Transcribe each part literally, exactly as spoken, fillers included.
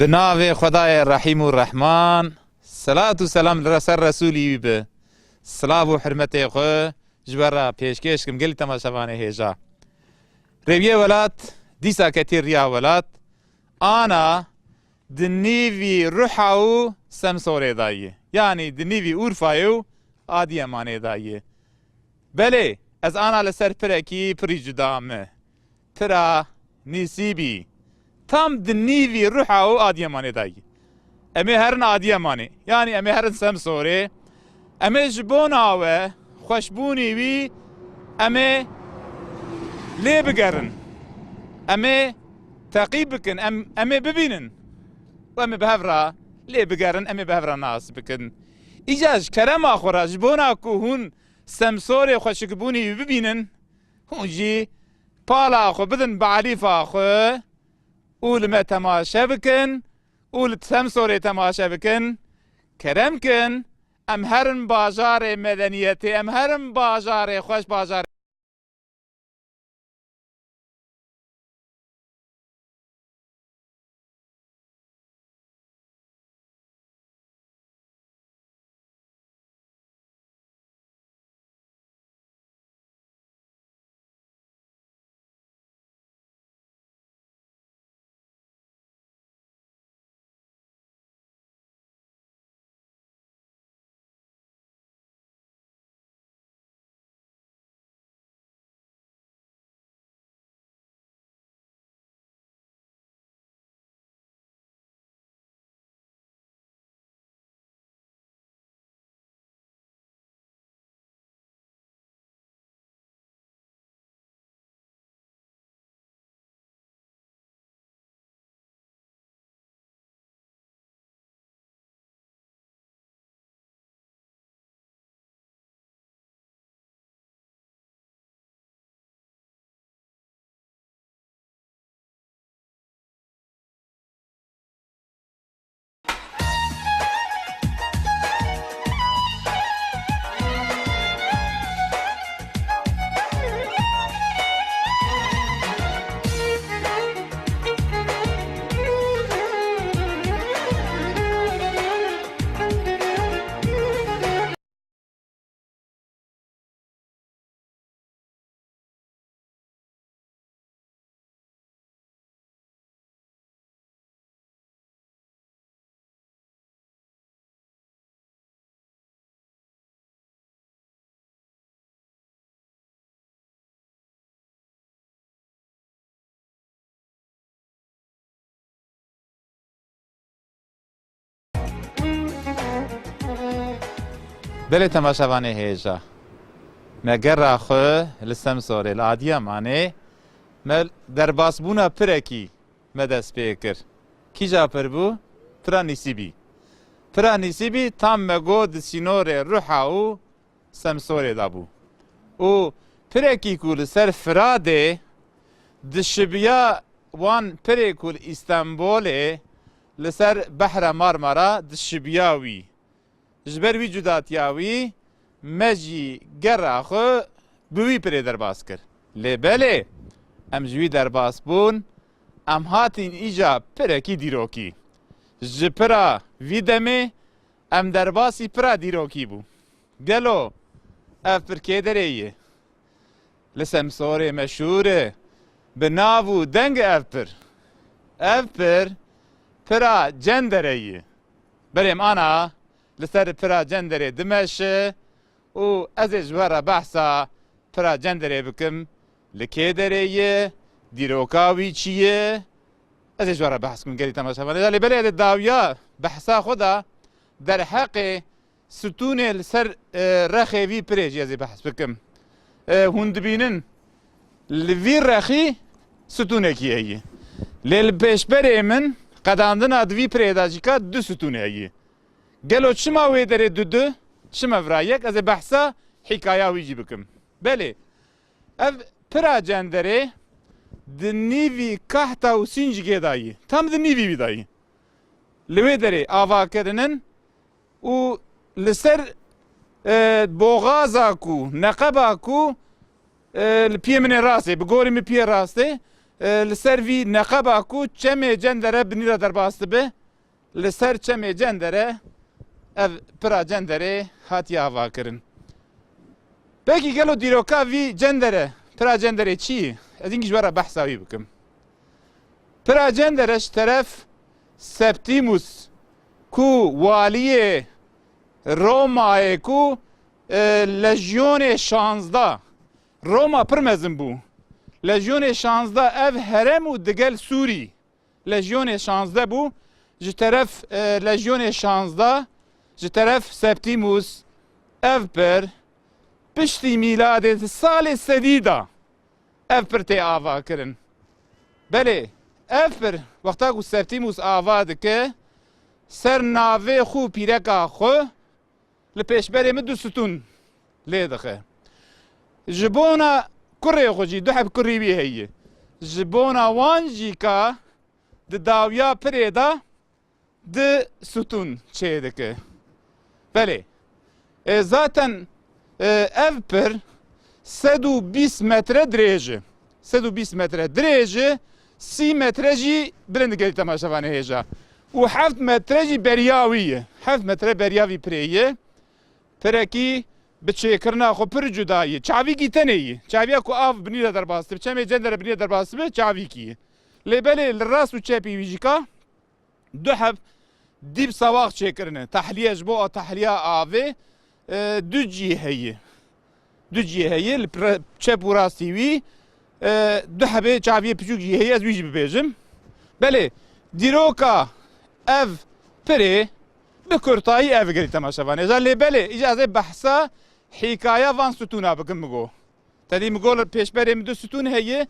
Bi navê Xwedayê Rehîm û Rehman, selat û selam li ser Resûlî wî be. Silav û hurmetê xwe ji we re pêşkêş kim gelî temaşevanê hêja. Rêwiyê welat, dîsa ketî riya welat, ana di nîvî ruha û Semsorê de ye. Yanî di nîvî Urfayê û Adiyamanê de ye. Belê, ez ana li ser pirekî pirî cuda me. Pira Nîsîbî. Tam di nîvî ruha û Adiyamanê de ye. Em ê herin Adiyamanê. Yanî em ê herin Semsorê. Em ê ji bona we xweşbûnî wî em ê lê bigerin. Em ê teqîb bikin. Em, em ê bibînin. Û em ê bi hev re lê bigerin. Em ê bi hev re nas bikin. Îca ji kerema xwe re ji bona ku hûn Semsorê xweşikbûnî wî bibînin, hûn jî pala xwe bidin bi Elîfa xwe û li me temaşe bikin û li Semsorê temaşe bikin. Kerem kin, em herin bajarê medeniyetê, em herin bajarê xweş, bajarê Belê temaşevanê hêja. Me gera xwe li Semsorê, li Adiyamanê, me derbasbûna pirekî me dest pê kir. Kîja pir bû? Pira Nîsîbî. Pira Nîsîbî tam me got di sînorê Ruha û Semsorê de bû. Û pirekî ku li ser Firadê dişibiya wan pirê ku li Îstenbolê li ser Behra Marmara dişibiya wî. Ji ber wî cudatiya wî me jî gera xwe bi wî pirê derbas kir. Lê belê em ji wî derbas bûn, em hatîn îca pirekî dîrokî. Ji pira vî demê em derbasî pira dîrokî bû. Gelo ev pir kê derê ye? Li Semsorê meşhûr e. Bi nav û deng ev pir. Ev pir pira Cenderê ye. Belê em ana li ser pira Cenderê dimeşe û ez ê ji we re behsa pira Cenderê bikim. Li kê derê ye? Dîroka wî çi ye? Ez ê ji we re behs bikim gelî temaşevanê. Lê belê ez ê dawiya behsa xwe de derheqê stûnê li ser, e, rexê vî pirê jî ez ê behs bikim. E, hûn dibînin, li vî rexî stûnekî heye. Lê li pêşberê min qedandina di vî pirê de jî ka du stûn heye. Gelo çima wê derê du du, çima vira yek? Ez ê behsa hîkaya wî jî bikim. Belê, ev pira Cenderê di nîvî Kahta û Sîncikê de ye. Tam di nîvî wî de ye. Li wê derê ava kirinin û li ser, e, boxaza ku, neqeba ku, e, li piyê min ê rastê, bi gorî min piyê rastê, e, li ser vî neqeba ku çemê Cendere binî re derbas dibe, li ser çemê Cendere ev pira Cenderê hatiye avakirin. Pekî gelo dîroka vî Cendere, pira Cenderê çi ye? Ez hîn jî ji we re behsa wî bikim. Pira Cendere ji teref Septîmus ku waliyê Romayê ku, e, lejyonê şazdeh, Roma pir mezin bû. Lejyonê şazdeh ev herem û digel Sûrî. Lejyonê şazdeh bû. Ji teref, e, lejyonê şazdeh, ji teref Septîmus ev pir piştî mîladê di salê sedî de ev pir tê avakirin. Belê, ev pir wexta ku Septîmus ava dike, ser navê xwe û pîreka xwe li pêşberê min du stûn lê dixe. Ji bona kurê xwe jî du heb kurî wî heye. Ji bona wan jî ka di dawiya pirê de du stûn çêdike. Belê. E, zaten, e, ev pir sed û bîst metre dirêj e. Sed û bîst metre dirêj e, sî metre jî bilind, gelî temaşevanê hêja. Û heft metre jî beriya wî ye. Heft metre beriya vî pirê ye. Pirekî bi çêkirina xwe pir cuda ye. Çavîkî tenê ye. Çaviya ku av binî de derbas dibe, çemê Cendere binî de derbas dibe, çavîkî ye. Lê belê li rast û çepî wî jî ka du heb dîp sawax çêkirine. Tahliye ji bo tahliya avê, e, du cî heye. Du cî heye, li pre-, çep û rastî wî, e, du hebê çaviyê piçûk jî heye, ez wî jî bibêjim. Belê, dîroka ev pirê bi kurtayî ev girî temaşevanê. Lê belê, îca ez ê behsa hîkaya van stûna bikim, min got. Tedî min got li pêşberê min du stûn heye,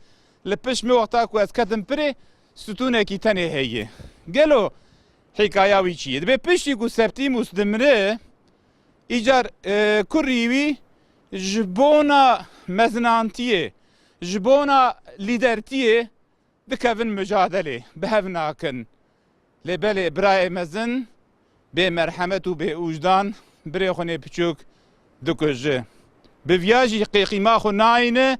li pişt min wexta ku ez ketim pirê stûnekî tenê heye. Gelo hîkaya wî çi ye? Dibê piştî ku Septîmus dimire, îcar, e, kurî wî ji bona mezinantiyê, ji bona lîdertiyê dikevin micadelê, bi hev nakin. Lê belê birayê mezin bê merhemet û bê ûjdan birê xwe nê piçûk dikuje. Bi viya jî qê qîma xwe nayîne,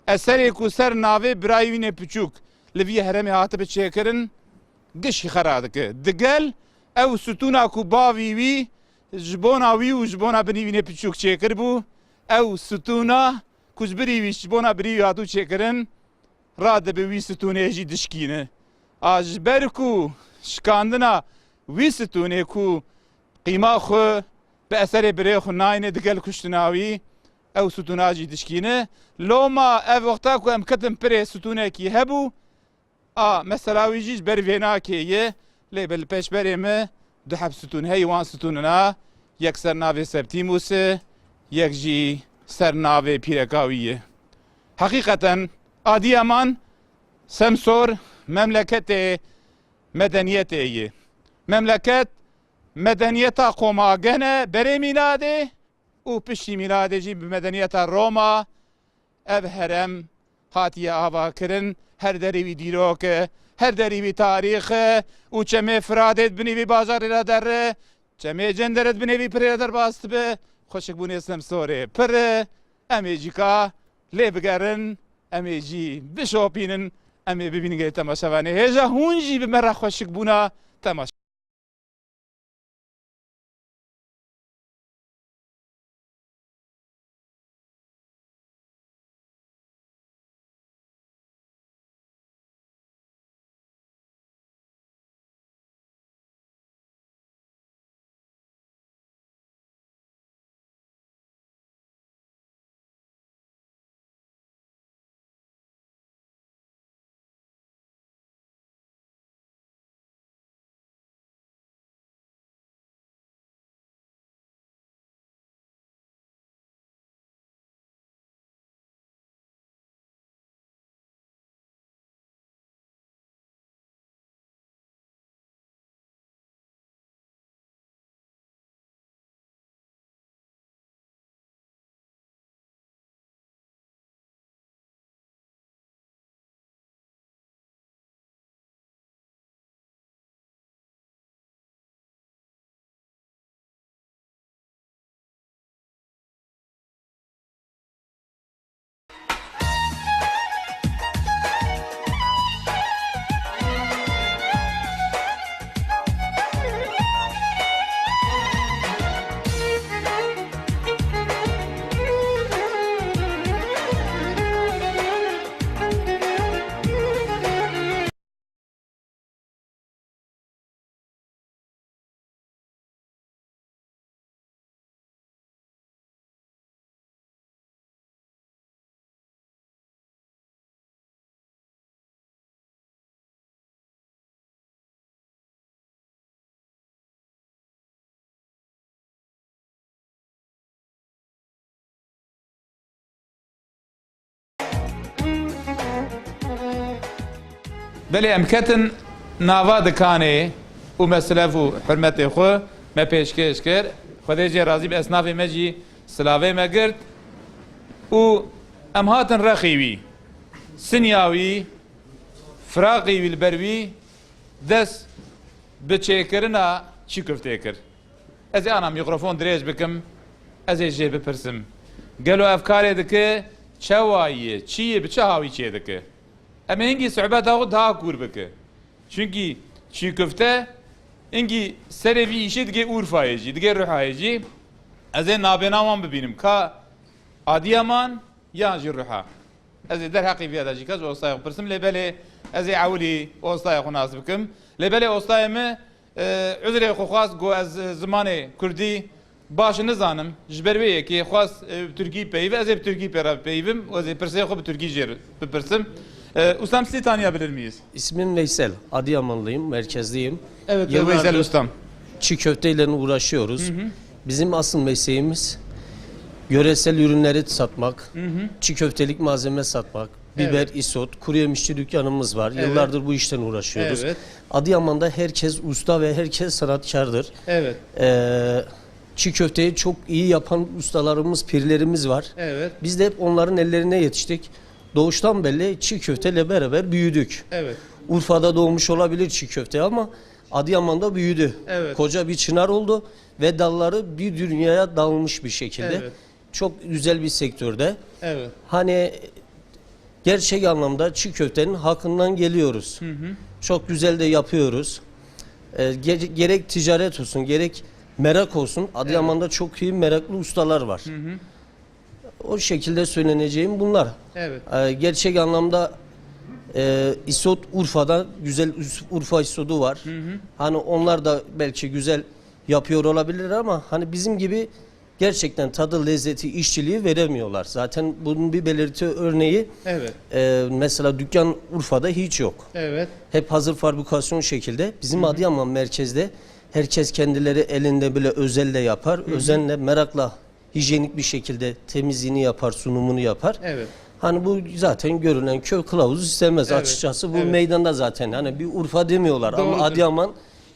eserê ku ser navê birayê wî nê piçûk li vî heremê hatibe çêkirin, giş jî xera dike. Digel ew stûna ku bavî wî ji bona wî û ji bona binî wî nê piçûk çêkiribû, ew stûna ku ji birî wî, ji bona birî wî hatibû çêkirin, radibe wî stûnê jî dişkîne. A ji ber ku şikandina wî stûnê ku qîma xwe bi eserê birê xwe nayne digel kuştina wî, ew stûna jî dişkîne. Loma ev wexta ku em ketin pirê stûnekî hebû, a mesela wî jî ji ber vênakê ye, lê bi li pêşberê me du heb stûn heye, wan stûnina yek ser navê Septîmus e, yek jî ser navê pîreka wî ye. Heqîqeten Adiyaman, Semsor memleketê medeniyetê ye. Memleket medeniyeta qoma gene berê mîladê û piştî mîladê jî bi medeniyeta Roma ev herem hatiye avakirin, her derî wî dîrok e, her derî wî tarîx e û çemê Firatê di binî vî bajarê re derre, çemê Cendere di binê vî pirê re derbas dibe, xweşikbûnê Semsorê pir e, em ê jî ka lê bigerin, em ê jî bişopînin, em ê bibînin gelê temaşevanê hêja hûn jî bi me re xweşikbûna temaşe Belê em ketin nava dikanê û me silev û hurmetê xwe me pêşkêş kir. Xwedê jê razî be, esnafê me jî silavê me girt û em hatin rexî wî, sinya wî, firaqî wî li ber wî dest bi çêkirina çî kuftê kir. Ez ê ana mîkrofon dirêj bikim, ez ê jê bipirsim. Gelo ev karê dike, çawa ye, çi ye, bi çi hawî çê dike? Em ê hingî sohbeta xwe daha kûr bike. Çunkî çîkufte hingî serê vî îşê digê Urfayê jî, digê Ruhayê jî. Ez ê nabêna wan bibînim. Ka Adiyaman yan jî Ruha. Ez ê derheqî vê de jî kes ostayê xwe pirsim. Lê belê ez ê ewilî ostayê xwe nas bikim. Lê belê ostayê min, e, uzrê xwe xwest, got ez, e, zimanê kurdî baş nizanim. Ji ber wê yekê xwest, e, bi tirkî peyive, ez ê bi tirkî pê re bipeyivim û ez ê pirsê xwe bi tirkî jê re bipirsim. E, Ustam, sizi tanıyabilir miyiz? İsmim Veysel. Adıyamanlıyım, merkezliyim. Evet, Veysel Ustam. Yıllardır çiğ köfteyle uğraşıyoruz. Hı hı. Bizim asıl mesleğimiz yöresel ürünleri satmak, hı hı, çiğ köftelik malzeme satmak, biber, evet, isot, kuru yemişçi dükkanımız var. Evet. Yıllardır bu işten uğraşıyoruz. Evet. Adıyaman'da herkes usta ve herkes sanatkardır. Evet. Ee, çiğ köfteyi çok iyi yapan ustalarımız, pirlerimiz var. Evet. Biz de hep onların ellerine yetiştik. Doğuştan belli çiğ köfteyle beraber büyüdük. Evet. Urfa'da doğmuş olabilir çiğ köfte ama Adıyaman'da büyüdü. Evet. Koca bir çınar oldu ve dalları bir dünyaya dağılmış bir şekilde. Evet. Çok güzel bir sektörde. Evet. Hani gerçek anlamda çiğ köftenin hakkından geliyoruz. Hı hı. Çok güzel de yapıyoruz. E, ge-, gerek ticaret olsun, gerek merak olsun. Adıyaman'da, evet, çok iyi meraklı ustalar var. Hı hı. O şekilde söyleneceğim bunlar. Evet. E, gerçek anlamda, e, isot Urfa'da güzel Us-, Urfa isotu var. Hı hı. Hani onlar da belki güzel yapıyor olabilir ama hani bizim gibi gerçekten tadı, lezzeti, işçiliği veremiyorlar. Zaten bunun bir belirti örneği, evet, e, mesela dükkan Urfa'da hiç yok. Evet. Hep hazır fabrikasyon şekilde. Bizim, hı hı, Adıyaman merkezde herkes kendileri elinde bile özelle yapar. Hı hı. Özenle, merakla, hijyenik bir şekilde temizliğini yapar, sunumunu yapar. Evet. Hani bu zaten görünen köy kılavuzu istemez. Evet, açıkçası bu, evet, meydanda zaten. Hani bir Urfa demiyorlar ama, doğrudur, Adıyaman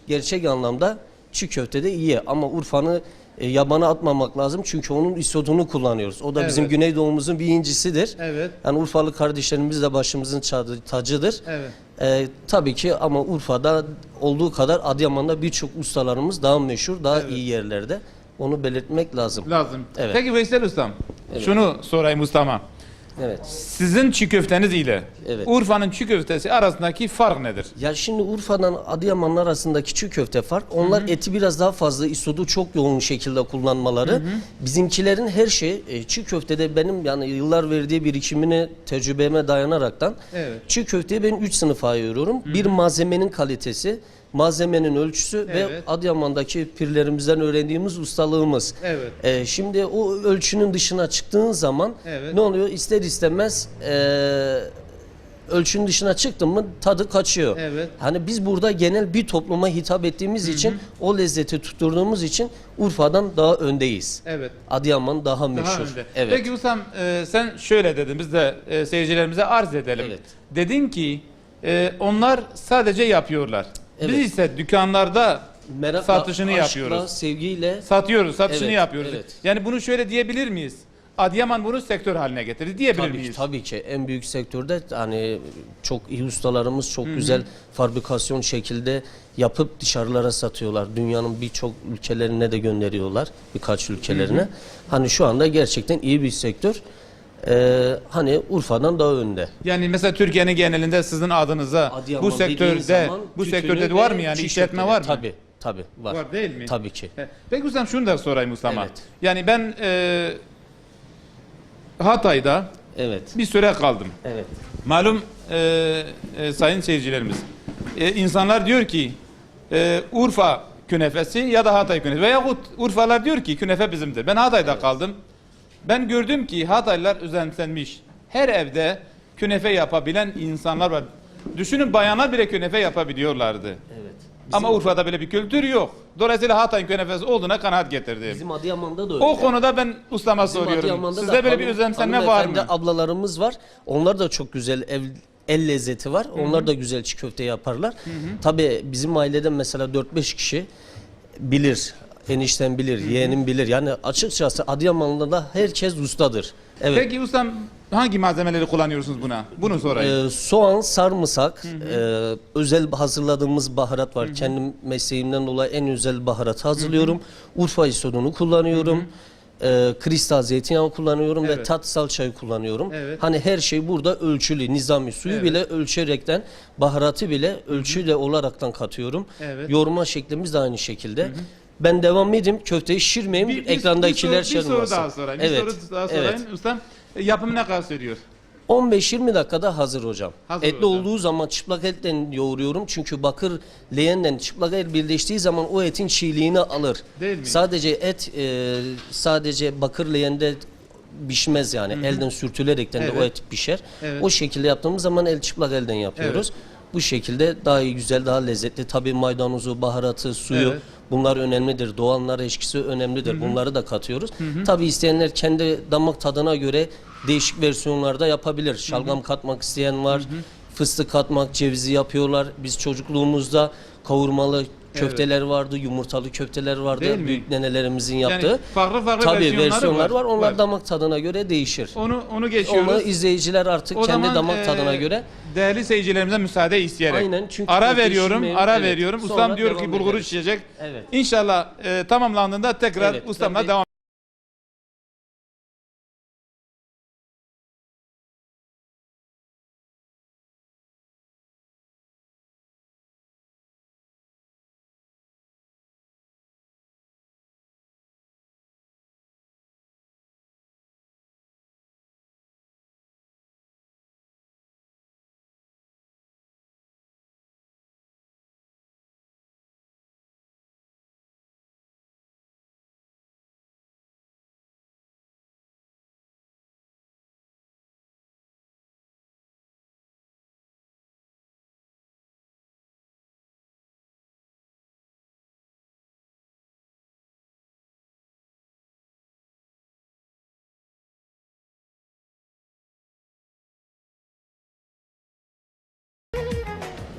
gerçek anlamda çiğ köftede iyi. Ama Urfa'nı, e, yabana atmamak lazım. Çünkü onun isotunu kullanıyoruz. O da bizim, evet, Güneydoğumuzun bir incisidir. Evet. Yani Urfalı kardeşlerimiz de başımızın çadı-, tacıdır. Evet. E, tabii ki ama Urfa'da olduğu kadar Adıyaman'da birçok ustalarımız daha meşhur, daha, evet, iyi yerlerde. Onu belirtmek lazım. Lazım. Evet. Peki Veysel Ustam, evet, şunu sorayım ustama. Evet. Sizin çiğ köfteniz ile, evet, Urfa'nın çiğ köftesi arasındaki fark nedir? Ya şimdi Urfa'dan Adıyaman arasındaki çiğ köfte fark. Onlar, hı hı, eti biraz daha fazla, isodu çok yoğun şekilde kullanmaları. Hı hı. Bizimkilerin her şey, e, çiğ köftede benim yani yıllar verdiği birikimine, tecrübeme dayanaraktan, evet, çiğ köfteyi ben üç sınıfa ayırıyorum. Hı hı. Bir, malzemenin kalitesi, malzemenin ölçüsü ve, evet, Adıyaman'daki pirlerimizden öğrendiğimiz ustalığımız. Evet. Ee, şimdi o ölçünün dışına çıktığın zaman, evet, ne oluyor? İster istemez, ee, ölçünün dışına çıktın mı tadı kaçıyor. Evet. Hani biz burada genel bir topluma hitap ettiğimiz, hı hı, için, o lezzeti tutturduğumuz için Urfa'dan daha öndeyiz. Evet. Adıyaman daha, daha meşhur. Önde. Evet. Peki ustam, e, sen şöyle dedin, biz de, e, seyircilerimize arz edelim. Evet. Dedin ki, e, onlar sadece yapıyorlar. Biz, evet, ise dükkanlarda merakla, satışını, aşkla, yapıyoruz, sevgiyle. Satıyoruz, satışını, evet, yapıyoruz. Evet. Yani bunu şöyle diyebilir miyiz? Adıyaman bunu sektör haline getirdi diyebilir, tabii, miyiz? Tabii ki. En büyük sektörde hani çok iyi ustalarımız çok, hı hı, güzel fabrikasyon şekilde yapıp dışarılara satıyorlar. Dünyanın birçok ülkelerine de gönderiyorlar. Birkaç ülkelerine. Hı hı. Hani şu anda gerçekten iyi bir sektör. Ee, hani Urfa'dan daha önde. Yani mesela Türkiye'nin genelinde sizin adınıza bu sektörde, Adıyaman dediğin zaman bu sektörde tütünü var mı ve yani, çiğ işletme köftede var mı? Tabii, tabii var. Var değil mi? Tabii ki. He. Peki ustam, şunu da sorayım ustama. Evet. Yani ben, e, Hatay'da, evet, bir süre kaldım. Evet. Malum, e, e, sayın seyircilerimiz, e, insanlar diyor ki, e, Urfa künefesi ya da Hatay künefesi veyahut Urfalar diyor ki künefe bizimdir. Ben Hatay'da, evet, kaldım. Ben gördüm ki Hataylılar özensenmiş. Her evde künefe yapabilen insanlar var. Düşünün, bayanlar bile künefe yapabiliyorlardı. Evet. Ama bizim Urfa'da böyle bir kültür yok. Dolayısıyla Hatay'ın künefesi olduğuna kanaat getirdim. Bizim Adıyaman'da da öyle. O konuda ben ustama soruyorum. Bizim Adıyaman'da da hanım-, sizde böyle bir özensenme var mı? Hanımefendi ablalarımız var. Onlar da çok güzel ev el lezzeti var. Hı hı. Onlar da güzel çiğ köfte yaparlar. Hı hı. Tabii bizim ailede mesela dört beş kişi bilir. Eniştem bilir, Hı hı. yeğenim bilir. Yani açıkçası Adıyamanlı'da herkes ustadır. Evet. Peki ustam, hangi malzemeleri kullanıyorsunuz buna? Bunu sorayım. Ee, soğan, sarımsak, Hı hı. e, özel hazırladığımız baharat var. Hı hı. Kendim mesleğimden dolayı en özel baharatı Hı hı. hazırlıyorum. Urfa isotunu kullanıyorum. Hı hı. E, kristal zeytinyağı kullanıyorum ve Evet. tatlı salçayı kullanıyorum. Evet. Hani her şey burada ölçülü, nizami. Suyu Evet. bile ölçerekten, baharatı bile Hı hı. ölçüyle olaraktan katıyorum. Evet. Yoğurma şeklimiz de aynı şekilde. Hı hı. Ben devam edeyim, köfteyi şişirmeyeyim, Bir, bir, ekrandakiler bir soru, şey bir soru olmasın. daha sorayım. Bir Evet, soru daha evet. sorayım. Ustam, e, yapımı ne kadar sürüyor? on beş yirmi dakikada hazır hocam. Hazır Etli hocam. olduğu zaman çıplak elden yoğuruyorum. Çünkü bakır leğenden çıplak el birleştiği zaman o etin çiğliğini alır. Değil mi? Sadece et, e, sadece bakır leğende pişmez yani. Hı hı. Elden sürtülerekten de o Evet. et pişer. Evet. O şekilde yaptığımız zaman el çıplak elden yapıyoruz. Evet. Bu şekilde daha iyi, güzel, daha lezzetli. Tabii maydanozu, baharatı, suyu Evet. bunlar önemlidir. Doğal nar eşkisi önemlidir. Hı hı. Bunları da katıyoruz. Hı hı. Tabii isteyenler kendi damak tadına göre değişik versiyonlarda yapabilir. Hı hı. Şalgam katmak isteyen var. Hı hı. Fıstık katmak, cevizi yapıyorlar. Biz çocukluğumuzda kavurmalı Evet. köfteler vardı, yumurtalı köfteler vardı. Değil mi? Büyük nenelerimizin Yani yaptığı. farklı farklı Tabii versiyonları versiyonlar var. var. Onlar Var. damak tadına göre değişir. Onu, onu geçiyoruz. Onu izleyiciler artık O kendi zaman, damak tadına e, göre değerli seyircilerimize müsaade isteyerek Aynen, çünkü ara köfte veriyorum, pişirmeyelim. ara Evet. veriyorum. Sonra Ustam diyor devam ki bulguru ederiz. şişecek. Evet. İnşallah, e, tamamlandığında tekrar Evet, ustamla tabii. devam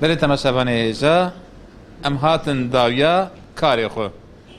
Belê temaşevanê hêja, em hatin dawiya karê xwe.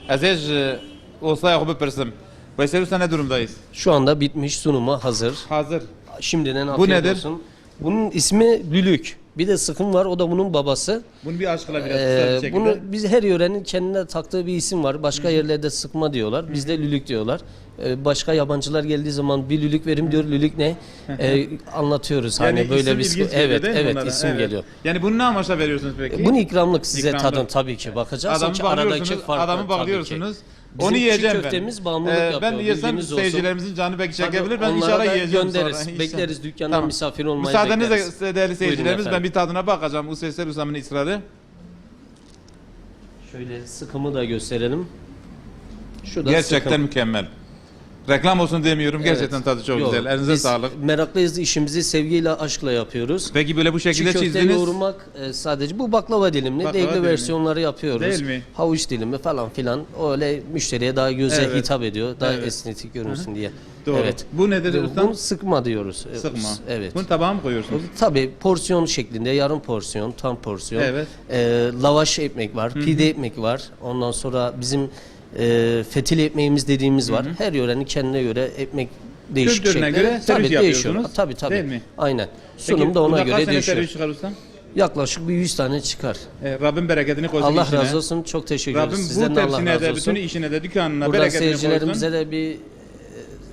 Ez ê ji ostaya xwe bipirsim. Veysel Usta, ne durumdayız? Şu anda bitmiş, sunuma hazır. Hazır. Şimdiden Bu afiyet nedir? olsun. Bunun ismi lülük. Bir de sıkım var, o da bunun babası. Bunu bir açıkla biraz kısa bir Ee, şekilde. bunu biz her yörenin kendine taktığı bir isim var. Başka Hı hı. yerlerde sıkma diyorlar, Hı bizde hı. lülük diyorlar. Ee, başka yabancılar geldiği zaman bir lülük verim diyor, lülük ne? Ee, anlatıyoruz Yani hani böyle isim bir sıkı-, ilginç geliyor evet, değil mi evet, onlara? isim Evet. geliyor. Yani bunu ne amaçla veriyorsunuz peki? Bunu ikramlık size İkramlık. tadın tabii ki bakacağız. Adamı Çünkü aradaki bağlıyorsunuz, fark adamı tabii ki. bağlıyorsunuz. Bizim Onu çiğ yiyeceğim ben. köftemiz bağımlılık Ee, yapıyor, ben yesem bilginiz olsun. seyircilerimizin canı belki Tabii çekebilir. Ben onlara inşallah da yiyeceğim göndeririz, sonra. İnşallah. bekleriz, dükkandan Tamam. misafir olmayı Müsaadenizle bekleriz. değerli Buyurun seyircilerimiz, efendim. ben bir tadına bakacağım. Bu sesler Hüsam'ın ısrarı. Şöyle sıkımı da gösterelim. Şu da Gerçekten sıkım. mükemmel. Reklam olsun demiyorum. Evet. Gerçekten tadı çok Yok, güzel. Elinize biz sağlık. meraklıyız, işimizi sevgiyle, aşkla yapıyoruz. Peki böyle bu şekilde Çiğ köfte çizdiniz. yoğurmak, e, sadece bu baklava dilimli, Baklava değişik dilimli. versiyonları yapıyoruz. Değil mi? Havuç dilimi falan filan. Öyle müşteriye daha göze Evet. hitap ediyor, daha Evet. estetik görünsün Hı hı. diye. Doğru. Evet. Bu nedir Bu, usta? bunu sıkma diyoruz. E, Sıkma. Evet. Bunu tabağa mı koyuyorsunuz? Tabii porsiyon şeklinde, yarım porsiyon, tam porsiyon. Evet. E, lavaş ekmek var, Hı hı. pide ekmek var. Ondan sonra bizim, e, fetili ekmeğimiz dediğimiz Hı var. hı. Her yörenin kendine göre ekmek değişik Kültürüne şekleri. göre Tabii servis değişiyor. yapıyorsunuz. Tabii, tabii. Değil mi? Aynen. Peki, Sunum da ona bunda göre kaç tane değişiyor. servis çıkar usta? Yaklaşık bir yüz tane çıkar. E, Rabbim bereketini koysun Allah işine. razı olsun. Çok teşekkür Rabbim ederiz. bu Sizden de Allah tepsine razı de, olsun. bütün işine de, dükkanına Buradan bereketini seyircilerimize koysun. de bir, e,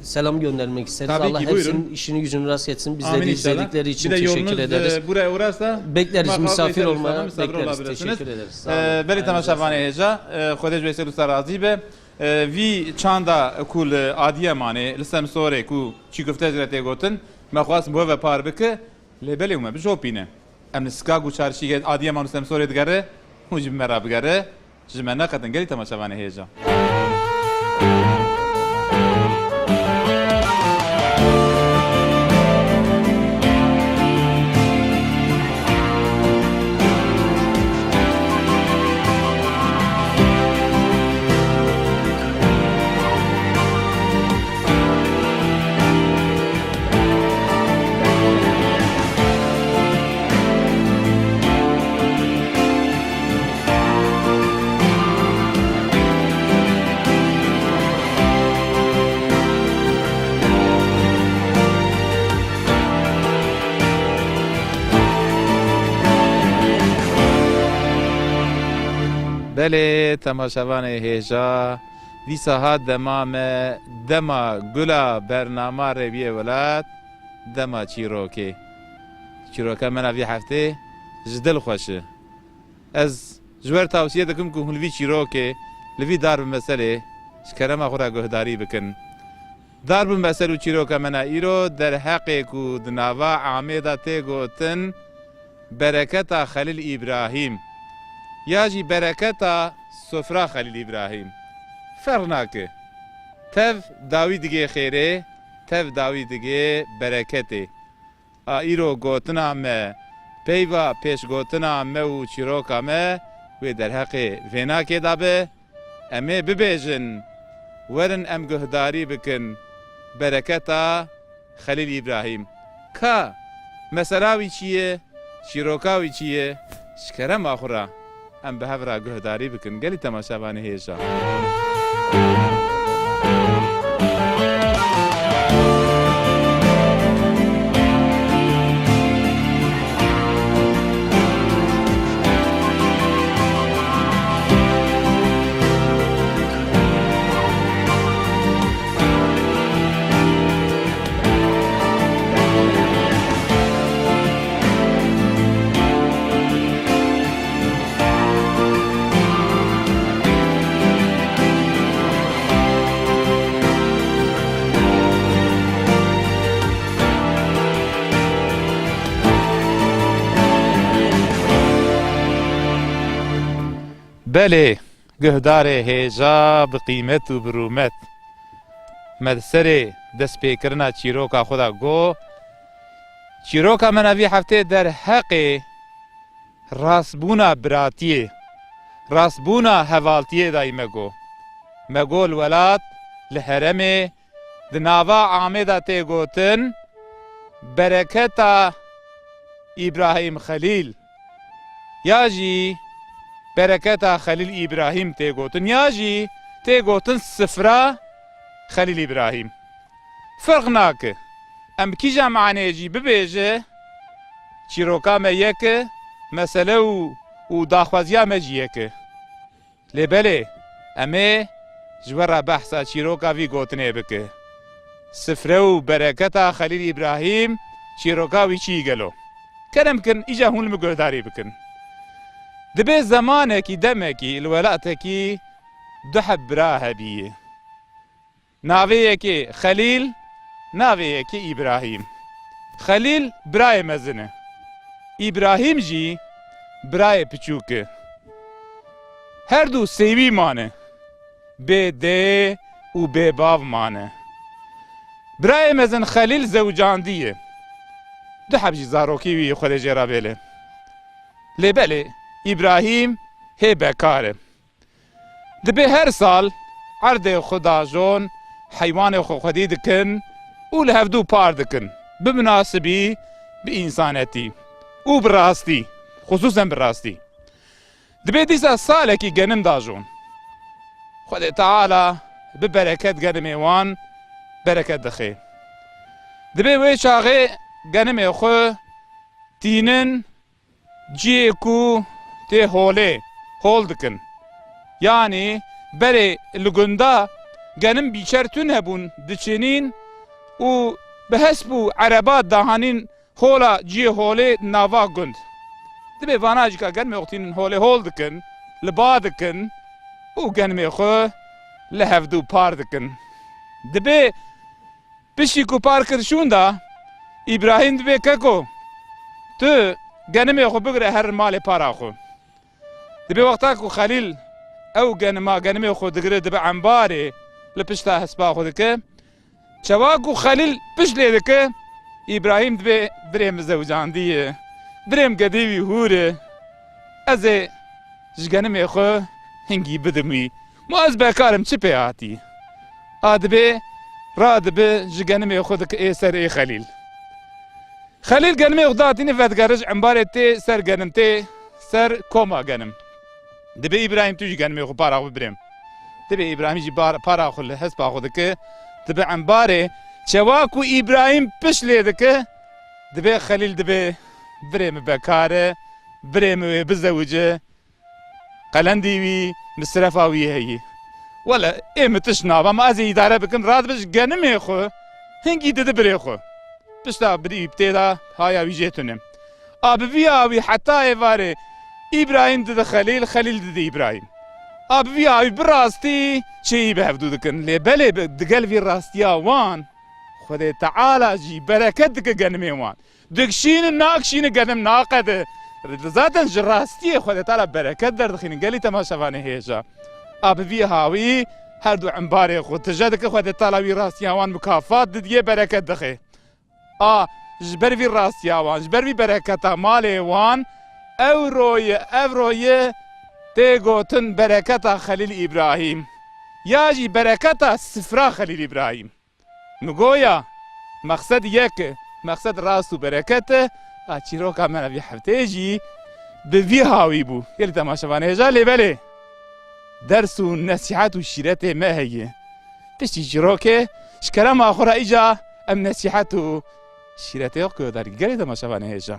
selam göndermek isteriz. Tabii Allah ki, hepsinin buyurun. işini gücünü rast etsin. Bizleri Amin inşallah. izledikleri için Bir de teşekkür yolunuz, ederiz. e, buraya uğrarsa Bekleriz, muhakkak misafir Veysel olmaya Usta'dan misafir bekleriz. olabilirsiniz. Teşekkür ederiz. Sağ E, olun. belê Ayağınıza temaşevanê sağlık. hêja, e, Xwedê ji Veysel Usta razî be. E, vî çanda ku li Adiyemanê, li Semsorê ku çîkofte jî re tê gotin, me xwest bi we ve par bike, lê belê û me bijopîne. Em li Skag û Çarşîgê Adiyeman û Semsorê digere, hûn jî bi me re bigere. Ji me neqetin gelî temaşevanê hêja. Belê, temaşevanê hêja, dîsa hat dema me, dema gula bernama Rêwiyê Welat, dema çîrokê. Çîroka me na vî heftê ji dil xweş e. Ez ji we re tawsiye dikim ku hûn li vî çîrokê, li vî dar bi meselê ji kerema xwe re guhdarî bikin. Dar bi mesel û çîroka me na îro derheqê ku di nava Amêda tê gotin, bereketa Xelîl Îbrahîm ya jî bereketa sofra Xelîl Îbrahîm. Ferq nake. Tev dawî digê xêrê, tev dawî digê bereketê. A îro gotina me, peyva pêşgotina me û çîroka me wê derheqê vênakê de be. Em ê bibêjin, werin em guhdarî bikin bereketa Xelîl Îbrahîm. Ka mesela wî çi ye, çîroka wî çi ye, ji kerema xwe re em bi hev re guhdarî bikin. Gelî temaşevanê hêja. Belê, guhdarê hêja bi qîmet û bi rûmet. Me di serê destpêkirina çîroka xwe de got, çîroka me na vî heftê derheqê rastbûna biratiyê, rastbûna hevaltiyê dayî me got. Me got li welat, li herêmê, di nava Amêda tê gotin, bereketa Îbrahîm Xelîl, ya jî bereketa Xelîl Îbrahîm tê gotin, ya jî tê gotin sifra Xelîl Îbrahîm. Ferq nake. Em kîja maneyê jî bibêje, çîroka me yek e, mesele û, û daxwaziya me jî yek e. Lê belê, em ê ji we re behsa çîroka vî gotinê bike. Sifre û bereketa Xelîl Îbrahîm, çîroka wî çi gelo? Kerem kin, îca hûn li min guhdarî bikin. Dibê zemanekî, demekî, li welatekî du heb bira hebî. Navê yekê Xelîl, navê yekê Îbrahîm. Xelîl birayê mezin e. Îbrahîm jî birayê piçûk e. Her du sêwî mane. Bê dê û bê bav mane. Birayê mezin Xelîl zewcandiye. Du heb jî zarokî wî Xwedê jê re bêle. Lê belê, Îbrahîm hê bekar e. Dibê her sal erdê xwe dajon, heywanê xwe xwedî dikin û li hevdû par dikin. Bi minasibî, bi însanetî û bi rastî, xisûsen bi rastî. Dibê dîsa salekî genim dajon. Xwedê Teala bi bereket genimê wan bereket dixê. Dibê wê çaxê genimê xwe tînin cihê ku tê holê, hol dikin. Yanî berê li gunda genim bîçer tune bûn, diçinîn û bi hesp û ereba dahanîn hola cihê holê nava gund. Dibê vana jî ka genimê xwe tînin holê hol dikin, li ba dikin û genimê xwe li hevdû par dikin. Dibê Piştî ku par kir şûnda, Îbrahîm dibê keko, tu genimê xwe bigire here malê para xwe. Dibê wexta ku Xelîl ew genima, genimê xwe digire dibe embarê li pişta hespa xwe dike, çawa ku Xelîl pişt lê dike, Îbrahîm dibê birê min zewcandiye, birê min gedê wî hûr e, ez ê ji genimê xwe hingî bidim wî. Ma ez bekarim çi pê hatî? A dibê, radibe ji genimê xwe dike ê ser ê Xelîl. Xelîl genimê xwe datîne vedigere ji embarê tê ser genim, tê ser koma genim. Dibê Îbrahîm tu jî genimê xwe para xwe bibirêm. Dibê Îbrahîm jî bar-, para xwe li hespa xwe dike, dibe embarê. Çewa ku Îbrahîm pişt lê dike, dibê Xelîl dibê birê min bekar e, birê min wê bizewice. qelendî wî, misrefa wî heyî. Wele ê min tişt naba, ma ez ê îdare bikim, radibe ji genimê xwe, hingî didi birê xwe. Pişta birî wî bi tê de haya wî jê tune. A bi vî awî heta êvarê Îbrahîm didi Xelîl, Xelîl didi Îbrahîm. A bi vî awî bi rastî çêyî bi hevdû dikin. Lê belê bi, digel vî rastiya wan, Xwedê Teala jî bereket dike genimê wan. Dikşînin, nakşînin, genim naqede. Zaten ji rastiyê Xwedê Teala bereket derdixînin. Gelî temaşevanê hêja. A bi vî hawî her du embarê xwe tije dike, Xwedê Teala wî rastiya wan mukafat didiye, bereket dixe. A ji ber vî rastiya wan, ji ber vî bereketa malê wan, ewroyê, evroyê tê gotin bereketa Xelîl Îbrahîm. Ya jî bereketa sifra Xelîl Îbrahîm. Min goya, mexsed yek e, mexsed rast û bereket e, a çîroka me vî hefteyê jî bi vî hawî bû. Gelî temaşevanê hêja lê belê ders û nesîhet û şîretê me heye. Piştî çîrokê ji kerema xwe re îca em nesîhet û şîretê xwe guhdarî. Gelî temaşevanê hêja.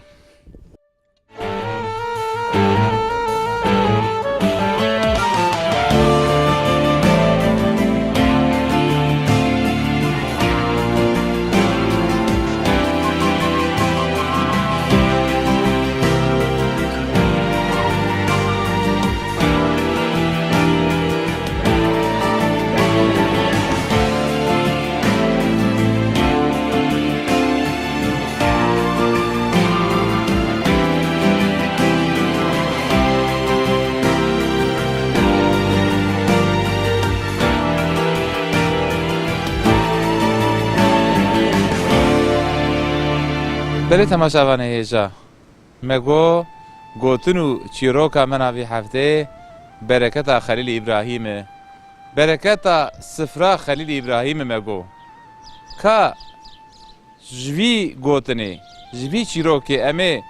Belê temaşevanê hêja, me got, gotin û çîroka me navî heftê bereketa Xelîl Îbrahîm e. Bereketa sifra Xelîl Îbrahîm e me got. Ka ji vî gotinê, ji vî çîrokê em ê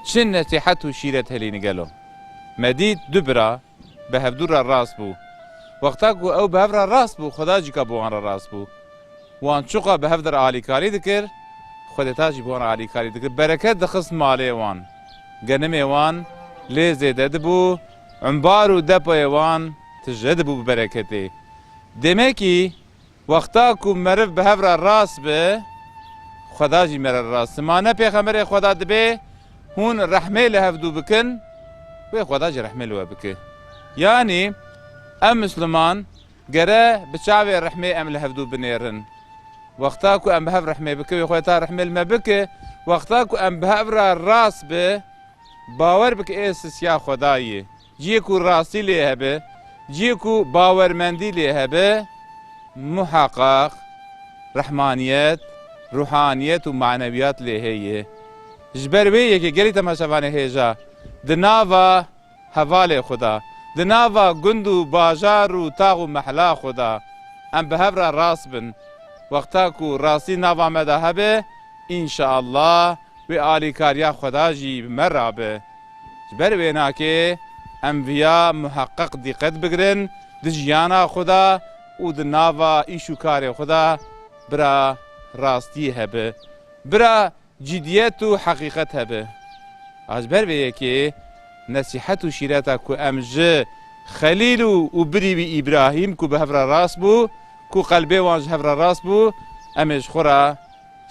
çi nesîhet û şîret helîne gelo? Me dît du bira bi hevdû re rast bû. Wexta ku ew bi hev re rast bû, Xweda jî ka bi wan re rast bû. Wan çiqa bi hev de re alîkarî dikir, Xwedê Teala jî bi wan re alîkarî dikir. Bereket dixist malê wan. Genimê wan lê zêde dibû, embar û depoyê wan tije dibû bi bereketê. Demekî, wexta ku meriv bi hev re rast be, Xweda jî meriv rast e. Ma ne pêxemberê Xweda dibê hûn rehmê li hevdû bikin, wê Xweda jî rehmê li we bike. Yanî em Misliman gere bi çavê rehmê em li hevdû binêrin. Wexta ku em bi hev rehmê bike, wê Xweda rehmê li me bike. Wexta ku em bi hev re rast be, bawer bike ê sisiya Xwedayê. Cihê ku rastî lê hebe, cihê ku bawermendî lê hebe, muheqeq rehmaniyet, ruhaniyet û manewiyat lê heye. Ji ber wê yekê gelî temaşevanê hêja di nava hevalê xwe de, di nava gund û bajar û tax û mehla xwe de em bi hev re rast bin. Wexta ku rastî nava me de hebe, înşeallah, wê alîkariya Xweda jî bi me re be. Ji ber wê nakê em viya muheqeq dîqet bigirin di jiyana xwe de û di nava îş û karê xwe de bira rastî hebe. Bira cidiyet û heqîqet hebe. A ji ber vê yekê nesîhet û şîreta ku em ji Xelîl û, û birî wî Îbrahîm ku bi hev re rast bû, ku qelbê wan ji hev re rast bû, em ê ji xwe re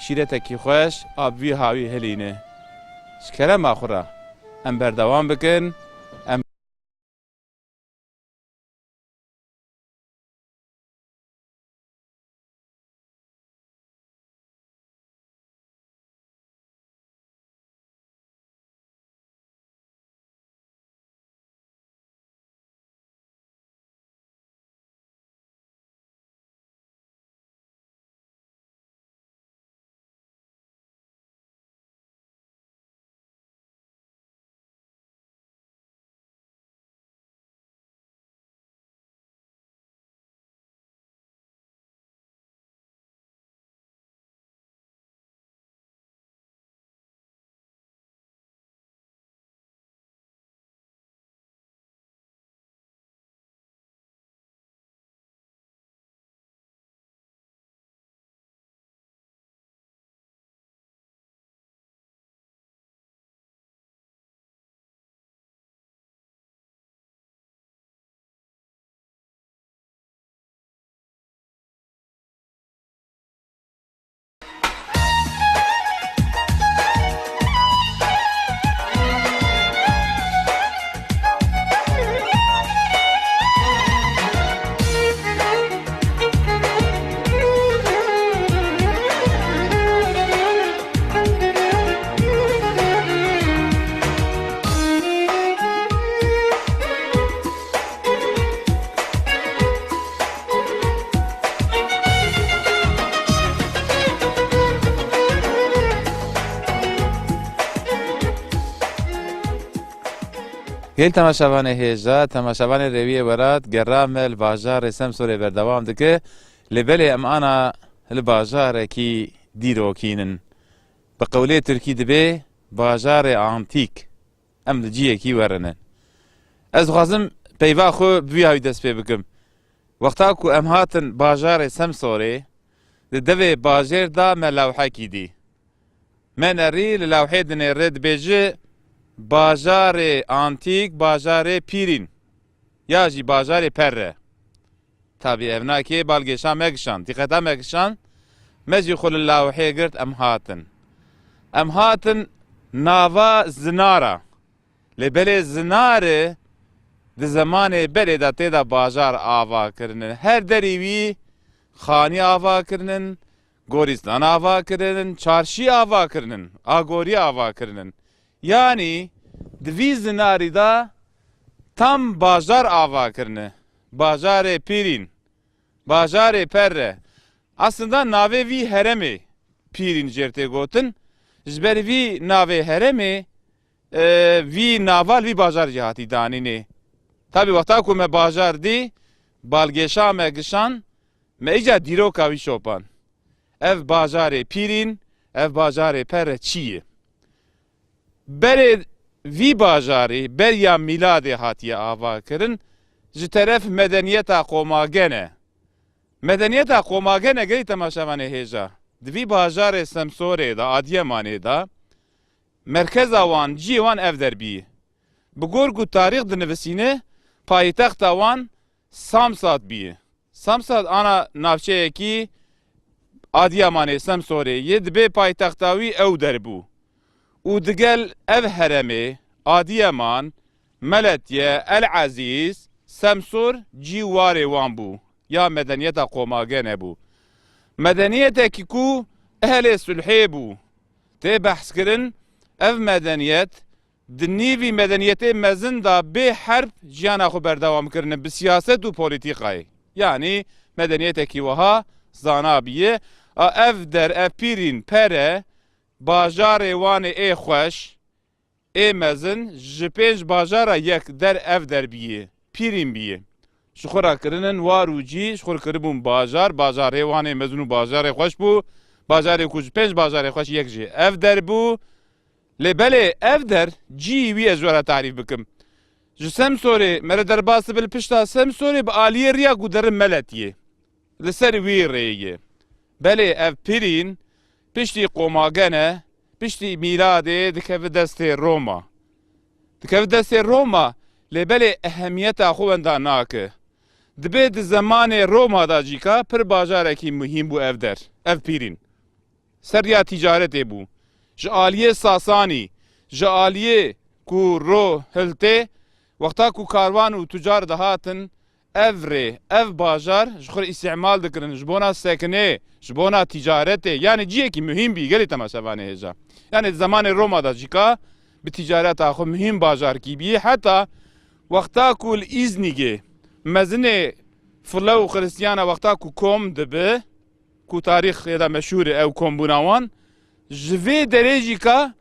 şîretekî xweş a bi vî hawî hilîne. Ji kerema xwe re em berdewam bikin. Em Gelî temaşevanê hêja, temaşevanê Rêwiyê Welat, gera me li bajarê Semsorê berdewam dike. Lê belê em ana li bajarekî dîrokî nin. Bi qewlê tirkî dibê bajarê antîk. Em li ciyekî werine. Ez dixwazim peyva xwe bi vî hawî dest pê bikim. Wexta ku em hatin bajarê Semsorê, di devê bajêr de me lewhekî dî. Me nerî li lewhê dinêre, dibêje bajarê antîk, bajarê pîrîn ya jî bajarê perre. Tabî ev nakê balgêşa me kişand, dîqeta me kişand, me jî xwe li lewhê girt, em hatin. Em hatin nava Zinara. Lê belê Zinarê di zemanê belê de tê de bajar ava kirinin. Her derî wî xanî ava kirinin, gorîstan ava kirinin, çarşî ava kirinin, agorî ava kirinin. Yanî di vî Zinarî de tam bajar ava kirine. Bajarê Pîrîn, bajarê Perre. Aslında navê vî heremê Pîrîn jêr tê gotin. Ji ber vî navê heremê, e, vî nava li vî bajar jî hatî danînê. Tabî wexta ku me bajar dî, balgêşa me gişan, me îca dîroka wî şopan. Ev bajarê Pîrîn, ev bajarê Perre çi ye? Berê vî bajarî beriya mîladê hatiye avakirin ji teref medeniyeta Qomagene. Medeniyeta Qomagene, gelî temaşevanê hêja, di vî bajarê Semsorê de, Adiyemanê de, merkeza wan, ciyê wan ev der bîye. Bi gor ku tarîx dinivisîne, paytexta wan Samsat bîye. Samsat ana navçeyekî Adiyamanê Semsorê ye, dibê paytexta wî ew der bû. Û digel ev heremê, Adiyaman, Meletye, El Ezîz, Semsor cî warê wan bû, ya medeniyeta Qomagene bû. Medeniyetekî ku ehlê sulhê bû. Tê behs kirin, ev medeniyet di nîvî medeniyetê mezin de bê herb jiyana xwe berdewam kirine bi siyaset û polîtîkayê. Yanî medeniyetekî wiha zana bîye. A ev der, ev pîrîn pere, bajarê Wanê ê xweş, ê mezin, ji pênc bajara yek der ev der bîye, pîrîn bîye. Ji xwe re kirinin war û cî, ji xwe re kiribûn bajar, bajarê Wanê mezin û bajarê xweş bû, bajarê ku ji pênc bajarê xweş yek jî ev der bû. Lê belê ev der cî wî ez ji we re tarîf bikim. Ji Semsorê, mere derbas dibe li pişta Semsorê bi aliyê riya ku derin Meletiyê. Li ser wî rêyê. Belê ev pirîn piştî Qomagene, piştî mîladê dikeve destê Roma. Dikeve destê Roma, lê belê ehemiyeta xwe wenda nake. Dibê di zemanê Roma de jîka pir bajarekî muhîm bû ev der, ev pirîn. Seriya ticaretê bû. Ji aliyê Sasanî, ji aliyê ku ro hiltê, wexta ku karwan û tucar dihatin, ev rê, ev bajar ji xwe îstîmal dikirin, ji bona sekinê, ji bona ticaretê, yanî ciyekî muhîm bî, gelê temaşevanê hêja. Yanî di zemanê Roma de jîka bi ticareta xwe muhîm bajarkî bî, heta wexta ku li Îznîgê mezinê file û xiristiyana wexta ku kom dibi, ku tarîxê de meşhûr e ew kombûna wan, ji vê derê jî ka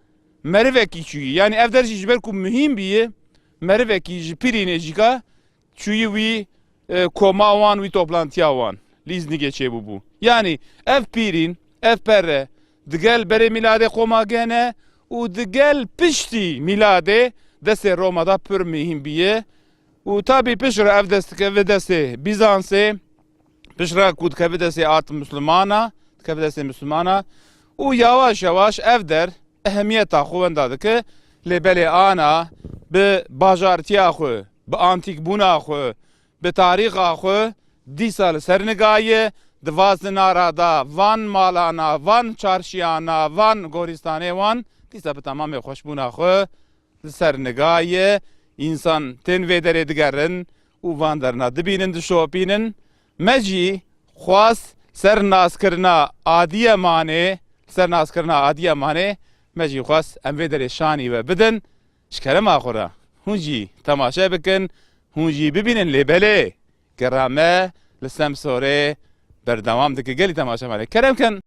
merivekî çûyî. Yanî ev der jî ji ber ku muhîm bîye, merivekî ji Pirînê jî ka çûyî wî, e, koma wan, wî toplantiya wan li Îznîgê çêbûbû. Yanî ev Pirîn, ev pere digel berê mîladê Qomagene û digel piştî mîladê destê Roma de pir muhîm bîye. Û tabî piştre ev dest dikeve destê Bîzansê, piştre ku dikeve destê art Mislimana, dikeve destê Mislimana û yawaş yawaş ev der ehemiyeta xwe wenda dike, lê belê ana bi bajartiya xwe, bi antîkbûna xwe, bi tarîxa xwe dîsa li ser nigaye, di va zinara da van malana, van çarşiyana, van gorîstanê wan dîsa bi temamê xweşbûna xwe li ser nigaye, însan tên vê derê digerin û van derna dibînin, dişopînin. Me jî xwest ser naskirina Adiyemanê, ser naskirina Adiyemanê, me jî xwest em vê derê şanî we bidin. Ji kerema xwe re hûn jî temaşe bikin, hûn jî bibînin, lê belê gera me li Semsorê berdewam dike. Gelî temaşevanê kerem kin.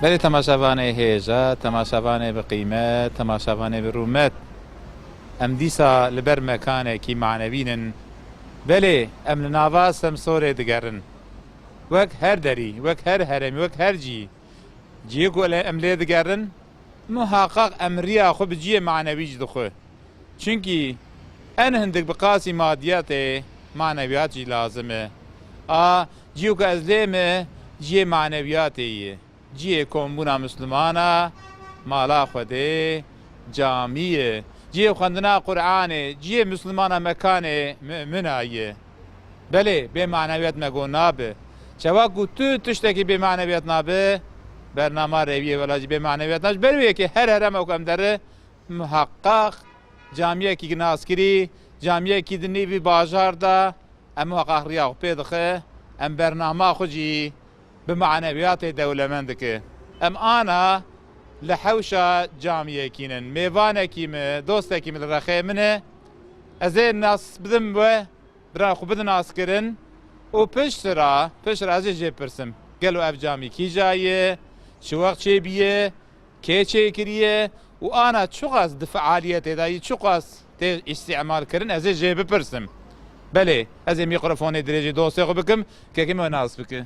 Belê temaşevanê hêja, temaşevanê bi qîmet, temaşevanê bi rûmet. Em dîsa li ber mekanekî manevî nin. Belê, em li nava Semsorê digerin. Wek her derî, wek her herêmî, wek her cî. Cihê ku le-, em lê digerin, muhaqaq em riya xwe bi cihê manevî jî dixwe. Çunkî en hindik bi qasî madiyatê maneviyat jî lazim e. A, cihê ku ez lê me, cihê maneviyatê ye. Cihê kombûna Mislimana, mala Xwedê, camî ye. Cihê xwendina Qur'anê, cihê Mislimana mekanê mumina ye. Belê, bê maneviyat me got nabe. Çawa ku tu tiştekî bê maneviyat nabe, bernama rêwiyê wela jî bê maneviyat nabe. Ji ber wê yekê her herema ku em dere, muhaqqaq camiyekî naskirî, camiyekî di nîvî bajar de, em muhaqqaq riya xwe pê dixe, em bernama xwe jî bi maneviyatê dewlemend dike. Em ana li hewşa camiyekî nin. Mêvanekî min, dostekî min li rexê min e. Ez ê nas bidim we, bira xwe bidin naskirin û piştre, piştre ez ê jê pirsim. Gelo ev camî kîja ye, çi wext çêbûye, kê çêkiriye û ana çiqas di fealiyetê de yî, çiqas tê îstîmal kirin, ez ê jê bipirsim. Belê, ez ê mîkrofonê dirêjî dostê xwe bikim, kekê me nas bike.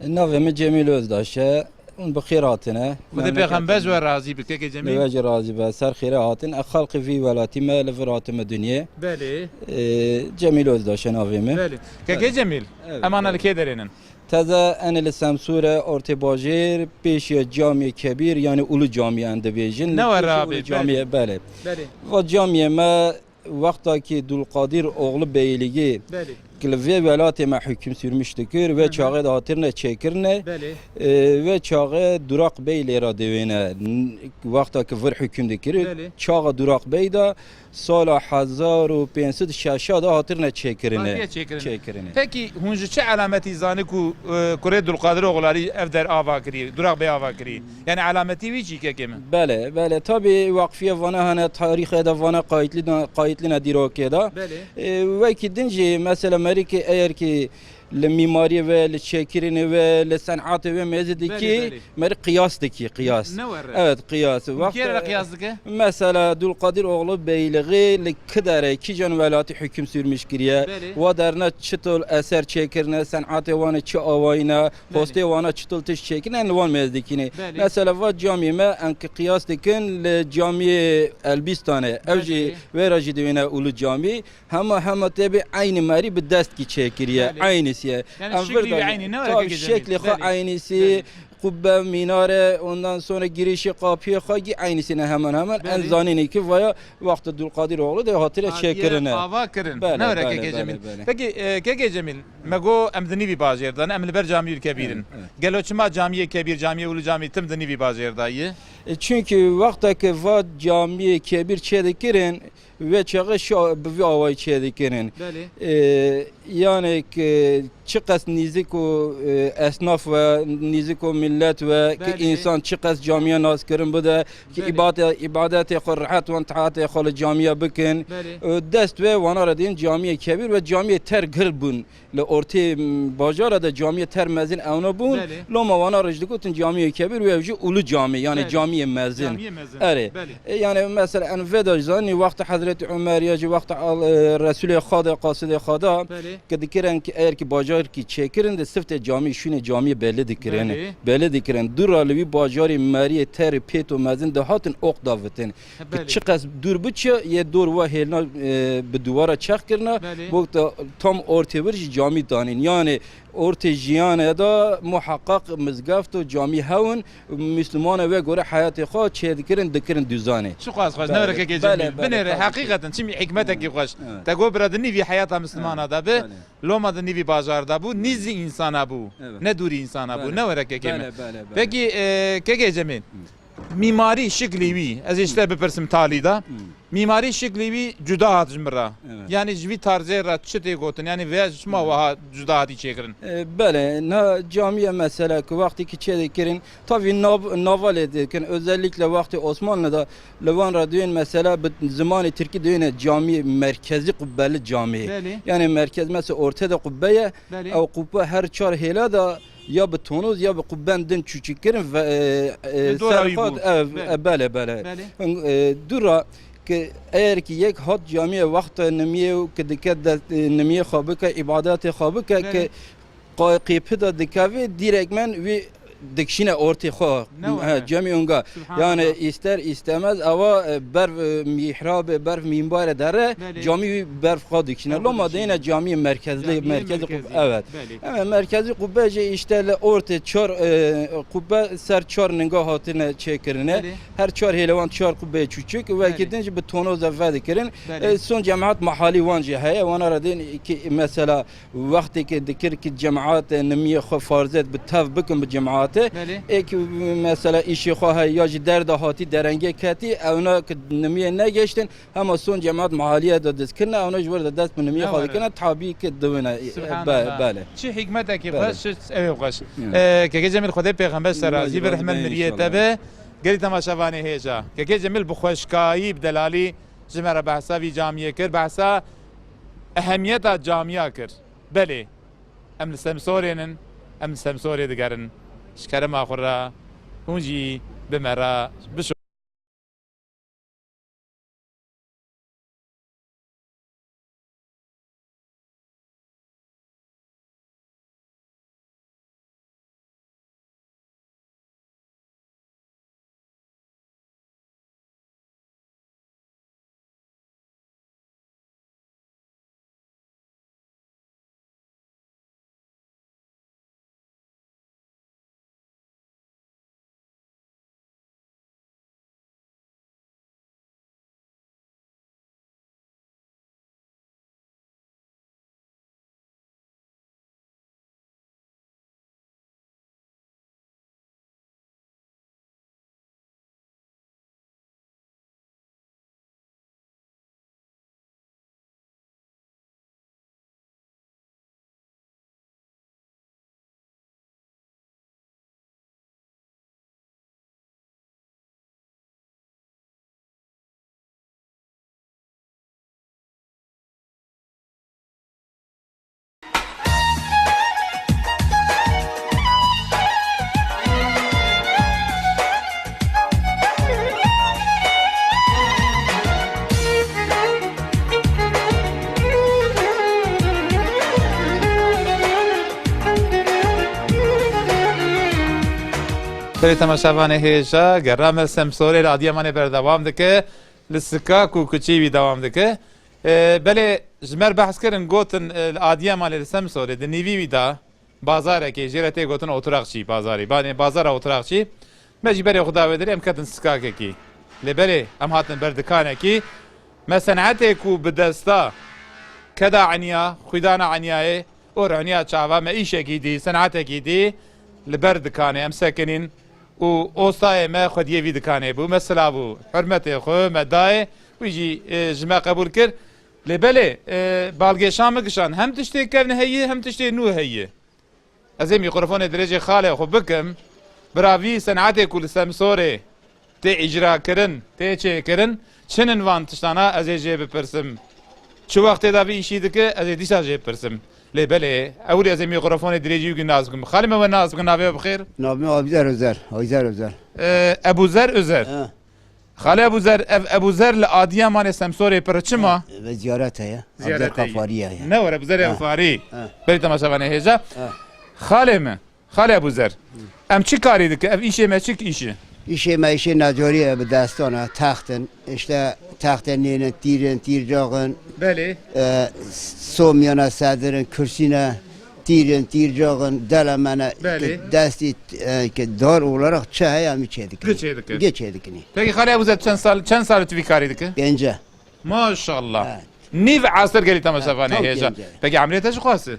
Navê min Cemîl Özdaş e. Hûn bi xêr hatine. Xwedê pêxember ji we razî bi, kekê Cemîl. Li we jî razî be. Ser xêre hatin. Ez xelqê vî welatî me, li vir hatime dinyê. Belê. Ee, Cemîl Özdaş e navê min. Belê. Kekê Cemîl, evet, em ana li kê derê nin? Teze en li Semsûre, ortê bajêr, pêşiya Camiyê Kebîr, yanî Ulu Camî em dibêjin. Ne were Pêşiya Ulu abi, Camî, belê. Belê. Belê. Va camiyê me wexta ki Dulqadir oğlu Beyligî Belê. ki li vê welatê me hüküm sürmüş dikir, vê Hı hı. çaxê de hatirine çêkirine, Belê. e, vê çaxê Duraq Bey lê re divêne. N-, wexta ki vir hüküm dikir, Belê. çaxa Duraq Bey de sala hezar û pênc sed şeşa de hatirine çêkirine. Hatiye çêkirine. Çêkirine. Pekî hûn ji çi elametî zanî ku, e, kurê Dulqadir Oğlarî ev der ava kirî, Duraq Bey ava kirî? Yani elametî wî çî kekê min? Belê, belê. Tabii waqfiye vana hene, tarîxê de vana qayîtlî-, qayîtlîne dîrokê de. Belê. E, wekî din jî mesela merî ki eğer ki li mîmariyê ve, li çêkirinê ve, li senatê ve mêzî dikî, Belê, belê. merî qiyas dikî, qiyas. Ne were? Evet, qiyas. Hûn Waqt, kê re qiyas dike? Mesela Dulqadir oğlu Beyliği li kidere, kîjan welatî hüküm sürmüş kiriye? Belê. Wa derine çitul eser çêkirine, senatê wane çi awayîne, Belê. hostê wana çitul tişt çêkirine, li wan mêz dikîne. Belê. Mesela va camî me em ki qiyas dikin li camiyê Elbîstanê. Ew jî Belê. wê re jî divêne Ulu Camî. Hema, hema tê bê eynî merî bi dest kî çêkiriye. Belê. Eynîsî ye. Yani Em şeklî vir wî de eynî, ne were kekê Cemîl? Şeklê xwe Belê. eynîsî, Belê. qubbe, mînare, ondan sonra girişê, qapiyê xwe gî eynîsî ne hemen hemen. En Belê. zanînê ki vaya wexta Dulqadir oğlu de hatire Hatiye çêkirine. ava kirin. Belê, Ne were belê, kekê belê, Cemîl? belê. Peki, e, kekê Cemîl, me go em di nîvî bajêr de ne, em li ber Camiyê Kebîr in. Evet, evet. Gelo çima Camiyê Kebîr, Camiyê Ulu Camî tim di nîvî bajêr de ye? E, çünkü wexta ki va Camiyê Kebîr çêdikirin, Vê çaxê şa-, bi vî awayî çêdikirin. Belê. Ee, yani ki çiqas nîzik û, e, esnaf ve, nîzik û millet ve, ki Belê. însan çiqas camiye naskirin bide, ki Belê. îbade-, îbadetê xwe rehet wan taatê xwe li camiye bikin. Belê. Ee, dest ve wana re dîn camiyê kebîr ve camiyê ter gir bûn. Li ortê, m, bajara de camiyê ter mezin ewna bûn. Belê. Loma wana re jî digotin camiyê kebir û ev jî ulu camî, yani Belê. camiyê mezin. Camiyê mezin. Erê. Belê. E, yani mesela en veda zanî wexta Hezreti Ömer ya jî wexta al, e, Resulê Xweda, Qasidê Xweda Belê. ki dikirin ki eğer ki bajar ki çêkirin de siftê camî şûnê camiyê belli dikirin. Belê. Belli dikirin. Dûra li wî bajarî meriyê ter pêt û mezin dihatin oq davitin. He, Ki belê. çiqas dûr biçe, yê dor wa hêlna, e, bi duvara çex kirina, Belê. bo te tam ortê vir jî camî danîn. Yani ortê jiyane de muhaqqaq mizgeft û camî hewin, Müslümane ve gore heyatê xwe çêdikirin, dikirin duzanê. Çiqas xweş, Belê, ne were kekê belê, Cemîl. belê, Binêre, tabii ki. heqîqeten çimî hikmetekî Evet, xweş. evet. Te got bira di nîvî heyata Müslümana Evet, de bi, belê. loma di nîvî bajar de bû, nîzî insana bû, Evet. ne dûrî insana bû, Belê. ne were kekê Belê, min. belê, belê. Pekî, e, kekê Cemîl, Hı. Mîmarî şiklî wî, ez ê ji te bipirsim talî de. Hmm. Mîmarî şiklî wî cuda hat ji min re. Evet. Yani ji vî tarzê re çi tê gotin? Yani vê çima wiha cuda hatî çêkirin? E, belê, na camiye mesela ku wextê ki çê dikirin, tabii nav-, nava lê dikin. Özellikle wextê Osmanlı da li van re duyên mesela bi zimanê Tirkî duyêne camiye merkezi kubbeli camiye. Belê. Yani merkez mesela ortê de kubbe ye. Belê. Ew kubbe her çar hêla da ya bi tonoz ya bi qubben din çûçik kirin ve, e, e, Li dora wî serqat, bû. Ev, Belê. E, belê, belê. Belê. Hing, e, dûra ki eger ki yek hat camiyê wexta nimiyê û ki dike dest, e, nimiyê xwe bike, îbadetê xwe bike, Belê. Ki qe-, qêpida dikeve, dîrekmen wî dikişîne ortê xwe. Ne were. He, cemî onga. Subhanallah. Yani ister istemez ava, e, berv, e, mihrabê, berv mînbarê dere, Belê. Camî wî berv xwe dikişîne. Berv xwe Loma dikişîne. Deyne camî merkezli, Camî merkezi merkezî. Qub-, evet. Belê. Ama merkezî qubbe jî işte li ortê çar, e, qubbe ser çar ninga hatine çêkirine. Belê. Her çar hêlewan çar qubbe çûçik, Belê. Wekî din jî bi tonoza vedikirin. Belê. E, son cemaat mahalî wan jî heye, wana re din ki mesela Wextê ki dikir ki cemaat nimiyê xwe farzet bi tev bikin bi cemaatê. Belê. Ê ki mesela îşê xwe heye ya jî derda hatî derengê ketî, ewna ki nimiyê negeştin, hema son cemaat mahaliye de dizkirine, ewna ji wir de dest bi nimiyê Ne xwe were? Dikirine, tabî ki diwine. Subhanallah. Be-, belê. Çi hikmetekî Belê. Xweş, çi evê xweş. Ya. Ee, Kekê Cemîl, Xwedê pêxember ser Ya, razî ji be, razî rehmet be, miriyê te inşallah. Be. Gelî temaşevanê hêja. Kekê Cemîl bi xweşkayî, bi delalî ji me re behsa vî camiyê kir, behsa ehemiyeta camiya kir. Belê, em li Semsorê nin, em li Semsorê digerin. Ji kerema xwe re hûn jî bi me re bişo. Belê temaşevanê hêja, gera me Semsorê li Adiyamanê berdewam dike, li Sikak û kuçî wî dewam dike. E, belê ji me re behs kirin, gotin, e, li Adiyamanê li Semsorê di nîvî wî de bazarekê jê re tê gotin Oturakçî bazarî. Banê bazara Oturakçî. Me jî berê xwe da wê derê em ketin Sikakekî. Lê belê em hatin ber dikanekî. Me senetê ku bi desta keda eniya, xwîdana eniyayê, û roniya çava me îşekî dî, senatekî dî li ber dikanê em sekinîn û ostayê me xwediyê vî dikanê bû. Me silav û hurmetê xwe me dayê, wî jî, e, ji me qebûl kir. Lê belê, e, balgêşan min kişand, hem tiştê kevn heye, hem tiştê nû heye. Ez ê mîkrofonê dirêjê xalê xwe bikim, bira vî senetê ku li Semsorê tê îcra kirin, tê çêkirin, çi nin van tiştana ez ê jê bipirsim. Çi wextê de vî îşî dike, ez ê dîsa jê bipirsim. Lê belê, ewilî ez ê mîkrofonê dirêjî wî nas bikim. Xalê me we nas bikin, navê we bi xêr? Navê min Abuzer Özer, Abuzer Özer. Ee, Ebuzer Özer. He. Xalê Ebuzer, ev Ebuzer li Adiyamanê Semsorê pir çima? He, ve ziyaret heye. Ziyaret Abuzer heye. Kafariye ya. Ne were, Ebuzer Ha. Kafari. Ha. Belê temaşevanê hêja. Ha. Xalê min. Xalê Ebuzer, em çi karî dike? Ev îşê me çi îşi? Îşê me îşê necarî ye, bi destan e, textin, işte textên nînin, tîrin, tîrcaxin, Belê. E, somiyana sedirin, kursîne, tîrin, tîrcaxin, delemene, Belê. Ki destî, e, ki dar olarak çi heye em çê dikin. Gi çê dikin. Gi çê dikin. Peki Xalê Ebuzer çend sal, çend sal tu vî karî dike? Pênce. Maşallah. He. Nîv esir gelî temaşevanê He, hêja. Pênce. Peki emrê te ji xwasi?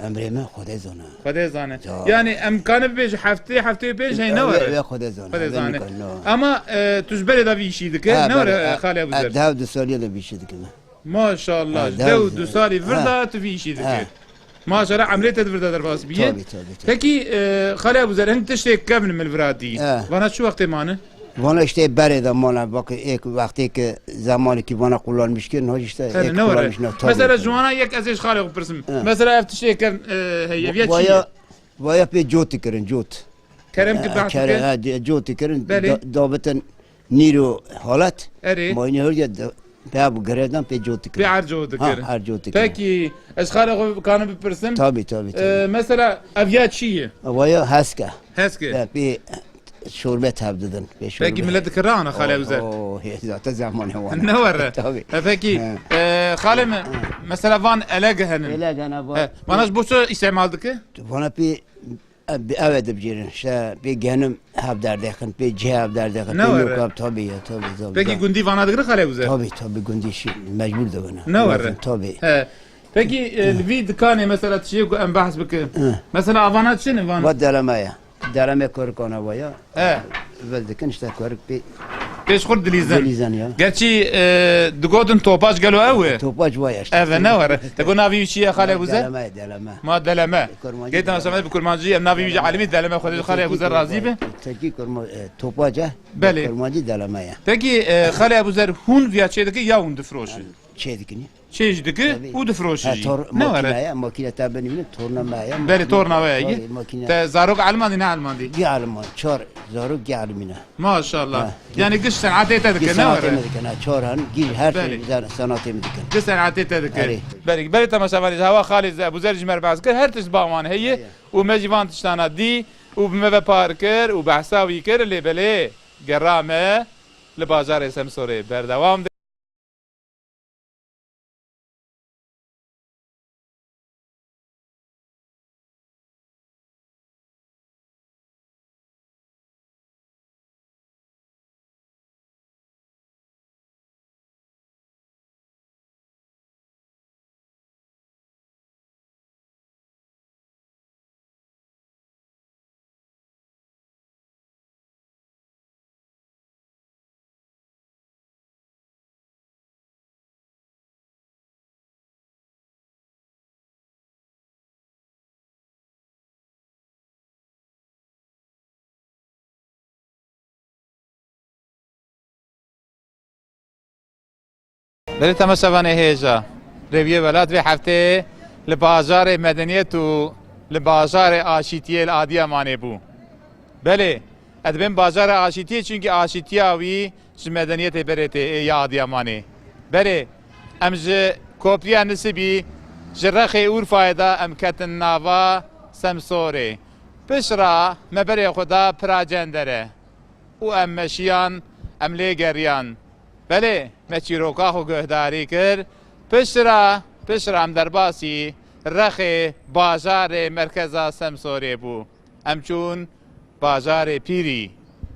Emrê me Xwedê zana. Xwedê zane. Ya. Yani em kane bibêje heftê, heftê pênc hey ne Ve, were? Ve Xwedê zana. Xwedê Ve zane. Nikon, no. Ama, e, tu ji berê de vî işî dike, Ha, ne were, bere, e, Xalê Ebuzer? E, dev du salî de vî işî dike me. Maşallah, Ha, dev dev du salî Ha. vir de tu vî işî dike. Ha. Maşallah, emrê te di vir de derbas biye. Tabii, tabii, tabii. Peki, e, Xalê Ebuzer, hin tiştê kevn min vir hatî. Ha. Vana çi wextê mane? Vana işte berê de mane, bak, ek wextê ki zamanı ki vana kullanmış ki, no işte He, ek ne were? Kullanmış, no, tabii, Mesela tabii. Ji wana yek ez ê ji xalê xwe pirsim. He. Mesela ev tiştê kevn, e, heye, ev ya çi Vaya ye? Vaya pê cot dikirin, cot. Kerem ki Eh, behs kere-, bike? ha, di-, cot dikirin, Belê. da-, dabitin nîro halet. Erê. Mayînê hurdiye de-, pê bu girêdan pê cot dikirin. Pê erco Ha, dikirin. erco dikirin. Peki, ez xalê xwe kanim bipirsim? Tabii, tabii, Ee, tabii. mesela, ev ya çi ye? Vaya heske. Heske. Ya, pê şorbe tev didin, pê şorbe. Peki millet dikirana xalê Ebuzer? Oo, zaten zamanı var. Ne var? Tabii. E, peki, Ha. e, xalê mi, mesela van ele gehenin. Ele gene var. E, vana ji bo çi istemal dike? Vana pê, e, bi-, ev dibicêrin, işte, pê genim hev derdexin, pê cih hev derdexin, Ne pê var? yok hev, tabii ya, tabii, tabii, Peki tabii. gundî vana digire xalê Ebuzer? Tabii, tabii, gundî şi-, mecbur de bana. Ne var? Tabii. He. Peki, e, li vî dikanê mesela tiştê ku em behs bikin. Hı. Mesela avana çi ne van? Va deleme ya. Deleme korikana va ya. He. Vez dikin işte korik pê Pêş xurt dilîzin. Dilîzin ya. Gerçî, e, digotin topaç gelo ew e? Topaç va ya işte. Ev e, ne were. Te got navî wî çi ye xalê Ebuzer? Deleme, deleme. Ma deleme. Kurmancî Gê deleme. Temaşa me bi kurmancî, em navî wî ji Deleme. alimî deleme xwedê ji xalê Ebuzer razî be. Tirkî kurma-, e, topaç e. Belê. Kurmancî deleme ya. Peki, e, xalê Ebuzer hûn viya çê dike ya hûn difroşin? Çê dikin. Çê jî dike Tabii. û difroşe Ha, jî. tor-, Ne makine were? ye, makine te binîne, torna me ye. Belê, torna we ye. Tabii, makine. Te zarok elmandî, ne elmandî? Gi elman, çar zarok gi elmîne. Maşallah. Ha. Yani giş senatê te dike, Gi ne senatê were? me dikin, ha, çar han, gi her Belê. şey sen-, senatê me dikin. Giş senatê te dike. Erê. Belê, belê temaşevanê, hewa xalê ze, Ebuzer ji me re behs kir, her tişt ba wan heye Heye. û me jî van tiştana dî û bi me ve par kir û behsa wî kir, lê belê, gera me li bajarê Semsorê berdewam de. Belê temaşevanê hêja, rêwiyê welat vê hefteyê li bajarê medeniyet û li bajarê aşîtiyê li Adiyamanê bû. Belê, ez dibêm bajarê aşîtiyê, çunkî aşîtiya wî ji medeniyetê berê tê, ê ya Adiyamanê. Belê, em ji Kopriya Nisibî, ji Rexê Urfayê de em ketin nava Semsorê. Piştre me berê xwe da pira Cendere û em meşiyan, em lê geriyan. Belê, me çîroka xwe guhdarî kir. Piştre, piştre em derbasî Rexê, bajarê merkeza Semsorê bû. Em çûn bajarê pîrî,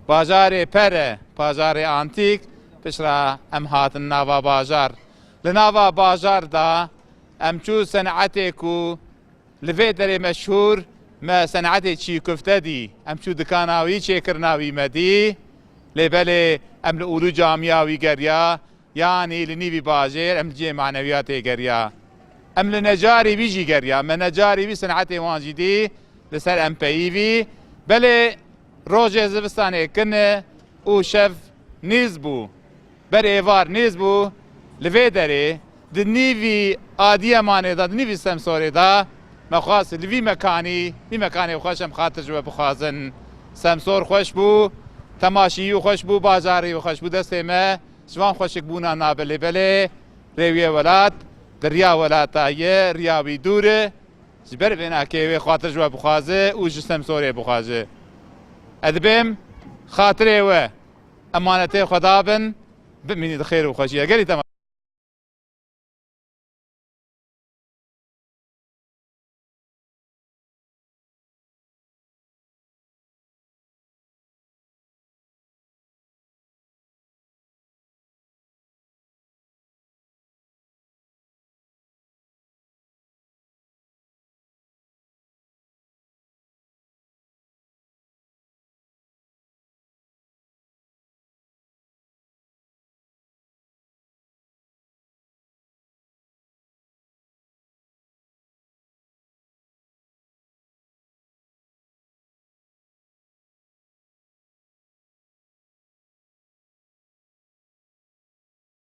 bajarê pere, bajarê antîk, piştre em hatin nava bajar. Li nava bajar de em çû senetê ku li vê derê meşhûr me senetê çîkufte dî. Em çû dikana wî, çêkirina wî me dî. Lê belê em li Ulu Camiya wî geriya, yanî li nîvî bajêr em li cihê manewiyatê geriya. Em li necarê wî jî geriya. Me necarê wî senetê wan jî dî li ser em peyivî. Belê rojê zivistanê kin e û şev nêz bû. Ber êvar nêz bû. Li vê derê di nîvî Adiyamanê de, di nîvî Semsorê de me xwest li vî mekanî, vî mekanê xweş em xatir ji we bixwazin. Semsor xweş bû, temaşî wî xweş bû, bajarê wî xweş bû. Destê me ji van xweşikbûna nabe lê belê rêwiye welat, di riya welata ye, riya wî dûr e. Ji ber vêna kê wê xatir ji we bixwaze û ji Semsorê bixwaze. Ez dibêm xatirê we emanetê Xweda bin, bimînî di xêr û xweşiya. Gelî temam.